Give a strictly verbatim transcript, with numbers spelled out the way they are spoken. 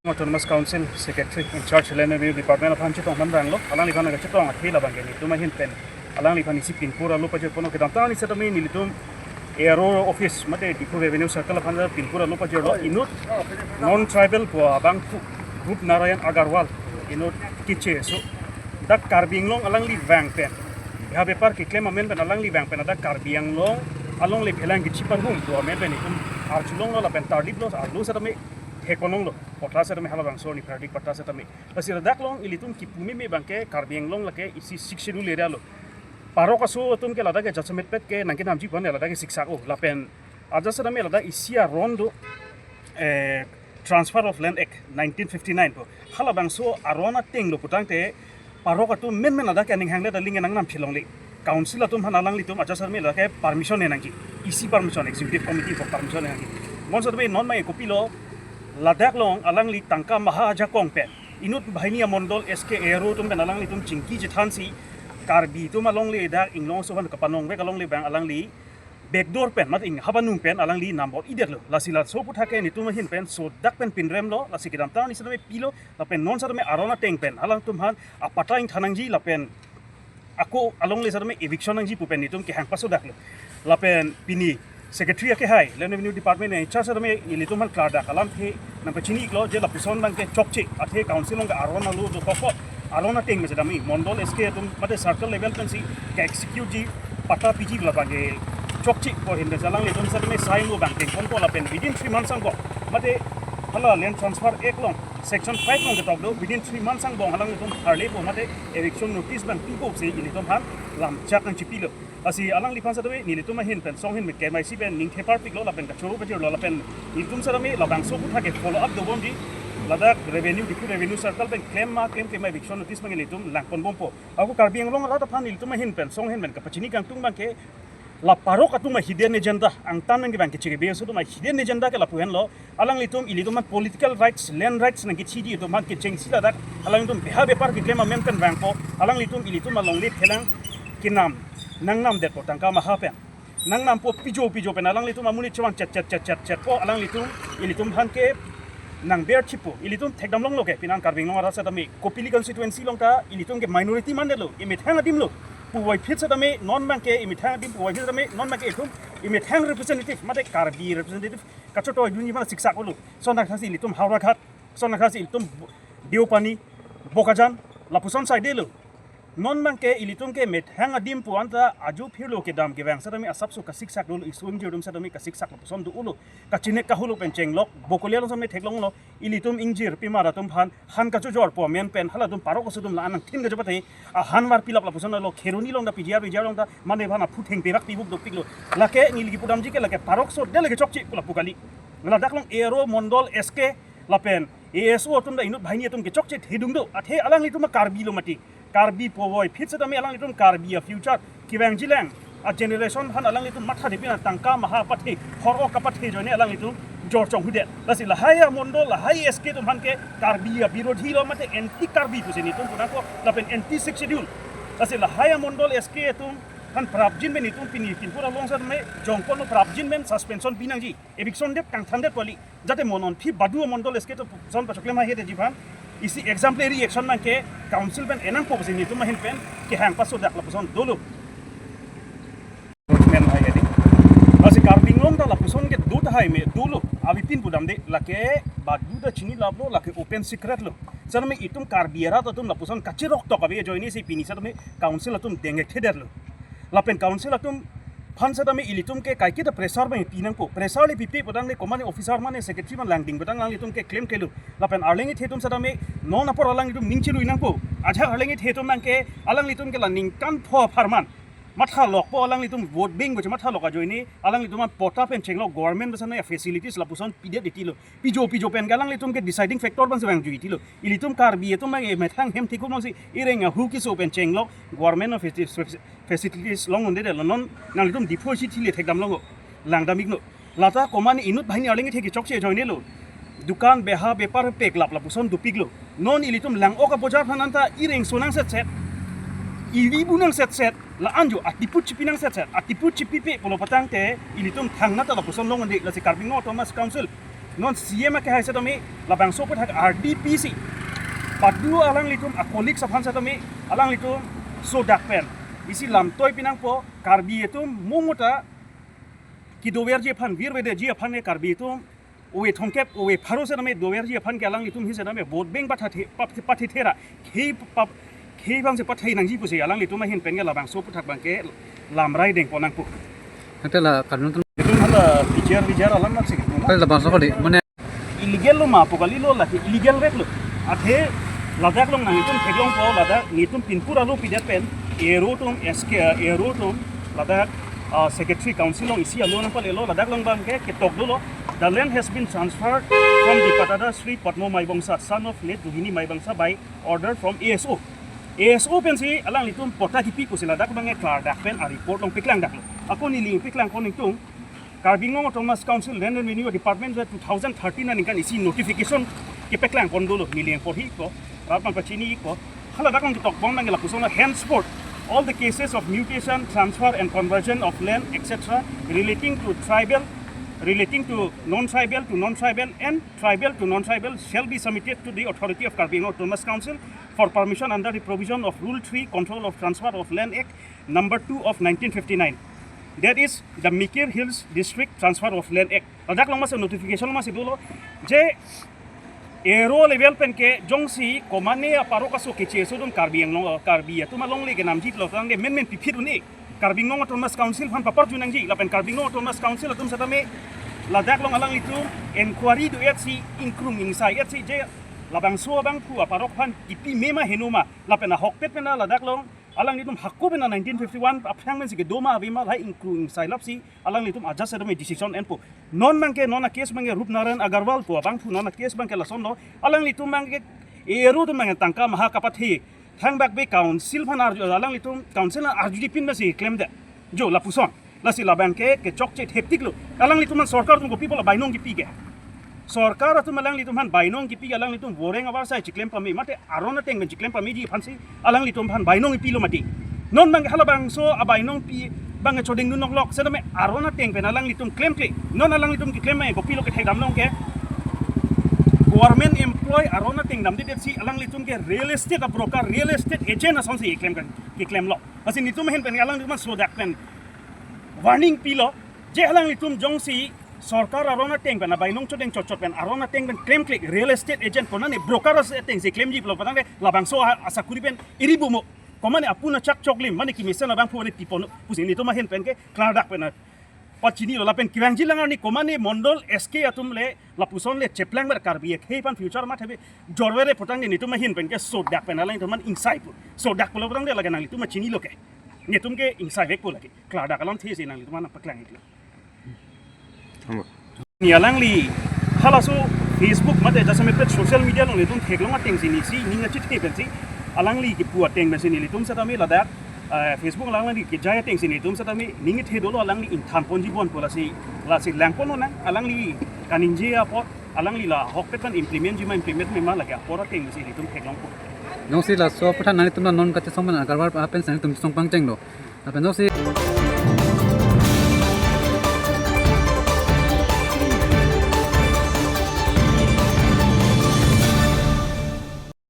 Autonomous Council Secretary in charge Land Revenue Department aphan chetong man rang lo, alangliphan nangkachetong athe labang ke nelitum ahin pen alangliphan isi pinpur alo pajir ponpo. Kedamtang arni setame nelitum A R O office mate Diphu Revenue Circle aphan pinpur alo pajirlo, inut non tribal pu abang pu Rup Narayan Agarwal inut keche aso dak Karbi Anglong alangli vang pen, ya bepar keklem amen pen alangli vang pen dak Karbi Anglong alongle phelang kechi parhum pu amen pen itum arjulonglo lapen tardiplo, arlo setame theklonglo, patta setame halabangso arni pherdik patta setame. Lasi ladak along ilitum kipu meme abang ke Karbi Anglong lake isi Sixth Schedule area lo. Parok aso atum ke ladak ke jasemet pet ke nangkenamji pu an ladak ke siksak o. Lapen ajat setame ladak isi aron do, eh, Transfer of Land Act nineteen fifty-nine pu. Halabangso aron ateng lo putangte parok atum menmen ladak ke aning hangdet aling nangnam chilongle. Council atum aphan alanglitum ajat setame ladak ke permission nangji. Isi permission, executive committee pu permission nangji. Mon setame non mai kopilo ladak along alangli tangka maha ajakong pen inut banghini amondol S K A R O atum pen alanglitum chingki chethansi Karbi atum alongle dak Inglong aso aphan kapanongvek alongle abang alangli backdoor pen mate ing habanung pen alangli nambor-idetlo. Lasi laso aputhak ke nelitum ahin pen sodak pen pinremlo, lasi kedamtang arni setame pilo, lapen non setame aron ateng pen alangtum aphan apatta ingthan nangji lapen ako alongle setame eviction nangji pu pen nelitum kehang pasodaklo. Lapen pini Secretary akehai, Land Revenue Department in charge setame ilitum aphan klardak alamthe nangpachini-iklo je lapuson abang ke chokche, athe council along ke aron alo dokok, aron ateng me sedami mondol S K atum mate circle level pensi ke-execute ji, patta piji labang ke chokche pu ahin pen alanglitum setame sign lo abang ke ponpo lapen within three months angbong mate hala Land Transfer Act along section five along ketok do, within three months angbong alanglitum harlepo mate eviction notice abang pipo pusi ilitum aphan lamchak nangchipilo. Lasi alangliphan setame nelitum ahin pen song ahin pen kemaisi pen ning theparpiklo lapen kachoro pajirlo lapen nelitum setame labangso aputhak ke follow up dobomji. Ladak revenue, Diphu Revenue Circle pen klem ma klemkle ma eviction notice abang nelitum langponbompo. Ako Karbi Anglong arat aphan nelitum ahin pen song ahin pen kapachini kangtung abang ke la parok atum a-hidden agenda, angtan nangkevang kechegebe aso atum a-hidden agenda ke lapu henlo. Alanglitum ilitum aphan political rights, land rights nangkechiji atum aphan kechengsi ladak alanglitum beha bepar keklem amen pen vangpo, alanglitum ilitum alongle phelang kenam nangnamdetpo tangka maha pen. Nangnampo pijo pijo pen alanglitum amonit chevang chet chet chet chet chetpo, alanglitum ilitum aphan ke nangber chipo. Ilitum thekdamlonglo ke, pinan Karbi Anglong arat setame Kopili constituency along ta ilitum ke minority mandetlo, imethang adim lo. Puvoiphit setame non abang ke imethang adim, puvoiphit setame non abang ke itum imethang representative mate Karbi representative kachotoi dunji aphan siksak-olo. Lason thakthaksi ilitum Howraghat, lason thakthaksi ilitum Deopani, Bokajan, lapuson side lo. Non abang ke ilitum ke methang adim pu anta ajo phirlo kedam kevang setame asapso kasiksak dolo, isu ingjir atum setame kasiksak lapuson do-olo. Kachinek kahuluk pen chenglok, Bokolia along setame theklonglo, ilitum ingjir pimar atum aphan han kachojor pu amen pen halatum parok aso atum la-an nangthin kachepathe, ahan var pilap lapuson lo, Kheroni along ta P G R, P G R along ta mane aphan aphu thengperak pibuk dopiklo. Lake neli kipudamji ke lake parok so dele kechokche pu lapu kali. Ladak along A R O mondol S K lapen A S O atum ta inut banghini atum kechokche thedung do. Athe alanglitum a-Karbi lo mati. Karbi puvoiphit setame alanglitum Karbi a-future kevangjilang a-generation aphan alanglitum mathadepin tangka maha apathe, hor-ok apathe ajoine alanglitum jorchong hudet. Lasi lahai amondol, lahai S K atum aphan ke Karbi abirodhi lo mate anti Karbi pusi nelitum punako lapen anti Sixth Schedule. Lasi lahai amondol S K atum aphan prapjin pen itum pini pinpur along setame jongkon lo, prapjin pen suspension pinangji, eviction det, kangthandet kali. Jate mo non aphi badu amondol S K atum ason pachoklem ahe detji aphan isi exemplary action abang ke council pen enangpo pusi nelitum ahin pen kehang pasodak lapuson dolo. Enforcement ahe di. Lasi Karbi Anglong ta lapuson ke do tahai me dolo. Avepin pudamde lake badu ta chinilaplo, lake open secret lo. Setame itum Karbi arat atum lapuson kachirok tok ave ajoine si pini setame council atum dengek thedetlo. Lapen council atum aphan setame ilitum ke kaike ta pressure abang pinangpo. Pressure le pipe putangte komane officer mane secretary man langding putang alanglitum ke klemklelo. Lapen arleng ethe atum setame non apor alanglitum ning chirui nangpo. Ajak arleng ethe atum abang ke alanglitum ke la ningkan pho apharman mathalokpo, alanglitum vote bank pu chemathalok ajoine alanglitum an patta pen chenglok, government pen setame facilities lapuson pidet detilo. Pijo pijo pen ke alanglitum ke deciding factor abang si vangjui tilo. Ilitum Karbi atum abang emethang hem thikum abang si ireng ahu keso pen chenglok, government of faci-, facilities long-un-edetlo, non nanglitum Diphu si thile thekdamlonglo, langdam-iknon. Lata komane inut banghini arleng ethe kechokche ajoinelo. Dukan beha bepar peklap lapuson dopiklo. Non ilitum lang-ok abojar aphan anta ireng so nangsetset, ivi bu nangsetset, la-an jo atipu chipi nangsetset, atipu chipipe pulo putangte ilitum thangnat ta lapuson long-un-edet. Lasi Karbi Anglong Autonomous Council Non C M akehai setame labangso aphuthak R D P C padu alanglitum a-colleagues aphan setame alanglitum sodak pen isi lamtoi pinangpo. Karbi atum mo mo ta kedoverji aphan, virvedeji aphan ke Karbi atum ove thomkep ove pharo setame doverji aphan ke alanglitum hi setame vote bank pathathe, pa-, pathethera khei pa-, khei abangsi pathai nangji pusi alanglitum ahin pen ke labangso aphuthak abangke lamrai dengpon nangpo. Tangte la Karbi atum, itum hala P G R, V G R alam nangsi itum. Tangte labangso kali, mane illegal lo ma pu kalilo, lake illegal vek lo. Athe ladak along nanglitum theklongpo, ladak nelitum pinpur alo pidet pen A R O atum, S K, A R O atum, ladak, ah, secretary council along isi alo nangpalelo, ladak along abangke ketok dolo. The land has been transferred from the Patadar Sri Padmo Maibongsa, son of late Rohini Maibongsa, by order from A S O. A S O pensi alanglitum patta kipi pusi ladak abangke klardak pen a-report along paklangdaklo. Ako neli paklangpon nelitum, Karbi Anglong Autonomous Council Land and Revenue Department two thousand thirteen aningkan isi notification kepaklangpon dolo, neli porhi ko, rat abang pachini ko. Haladak along ketokpon abang lapuson, henceforth all the cases of mutation, transfer and conversion of land, et cetera, relating to tribal, relating to non-tribal to non-tribal and tribal to non-tribal shall be submitted to the authority of Karbi Anglong Autonomous Council for permission under the provision of Rule three, Control of Transfer of Land Act number two of nineteen fifty-nine. That is the Mikir Hills District Transfer of Land Act. Ladak along masi notification along masi dolo je A R O level pen ke jongsi komane aparok aso keche aso dun Karbi Anglong, Karbi atum alongle kenamji pulo tangte menmen piphit un-e. Karbi Anglong Autonomous Council aphan paparju nangji, lapen Karbi Anglong Autonomous Council atum setame ladak along alanglitum inquiry do-etsi, ingkrung ingsai-etsi je labangso abangphu aparok aphan kipi me ma heno ma, lapen ahokpet pen ladak along alanglitum hako pen nineteen fifty-one aphrang pensi kedo ma ave ma, lahai ingkrung ingsai lapsi alanglitum ajat setame decision enpo. Non abangke, non a-case abangke Rup Narayan Agarwal pu abangphu, non a-case abangke lasonlo, alanglitum abangke A R O atum abangke tangka maha kapathe, thangbak be council aphan arju, alanglitum council aphan arjujepin masi klemdet. Jo lapuson. Lasi labangke kechokche theptiklo. Alanglitum aphan sorkar atum kopi pulo bainong kipi ke? Sorkar atum alanglitum aphan bainong kipi, alanglitum voreng avarsai chiklem pame, mate aron ateng pen chiklem pameji aphansi alanglitum aphan bainong kipilo mati. Non abangke halabangso abainong pi abangke choding dun noklok setame aron ateng pen alanglitum klemkle. Non alanglitum keklem abangke kopilo kethek damlong ke, government employee aron ateng damdedetsi alanglitum ke real estate a-broker, real estate agent asonsi keklem kan, keklemlo. Lasi nelitum ahin pen alanglitum aphan sodak pen warning pilo, je alanglitum jongsi sorkar aron ateng pen abainong choding chotchot pen aron ateng pen klemkle, real estate agent konane broker atengsi klemji pulo patangte labangso a-, asakuri pen iri bumo. Komane apun achak choklim, mane kemesen abangphu ani pipon pusi nelitum ahin pen ke klardak pen pachinilo, lapen kevangji alang arni komane mondol S K atum le lapuson le cheplang ber Karbi akhei aphan future mathave jorvere putangte nelitum ahin pen ke sodak pen alanglitum aphan ingsaipo. Sodak pulo putangte lake nanglitum chinilo ke. Nelitum ke ingsaivekpo lake. Klardak alamthesi nanglitum aphan paklang iklo. Amo. Ni alangli halaso Facebook mate jasemet social media along nelitum theklong atengsi neli si ning kachethe pensi alangli kipu ateng pensi nelitum setame ladak, eh, Facebook alangli kejai atengsi nelitum setame ning kethe dolo, alangli ingthan ponji bon pu lasi, lasi langpon nang, alangli kaningje apot, alangli la ahokpet pen implement ji ma implement me ma lake apor ateng pensi nelitum theklongpo. Jongsi laso aphuthak nanglitum non kachesong pen Agarwal pen si nelitum song pangchenglo. Lapen jongsi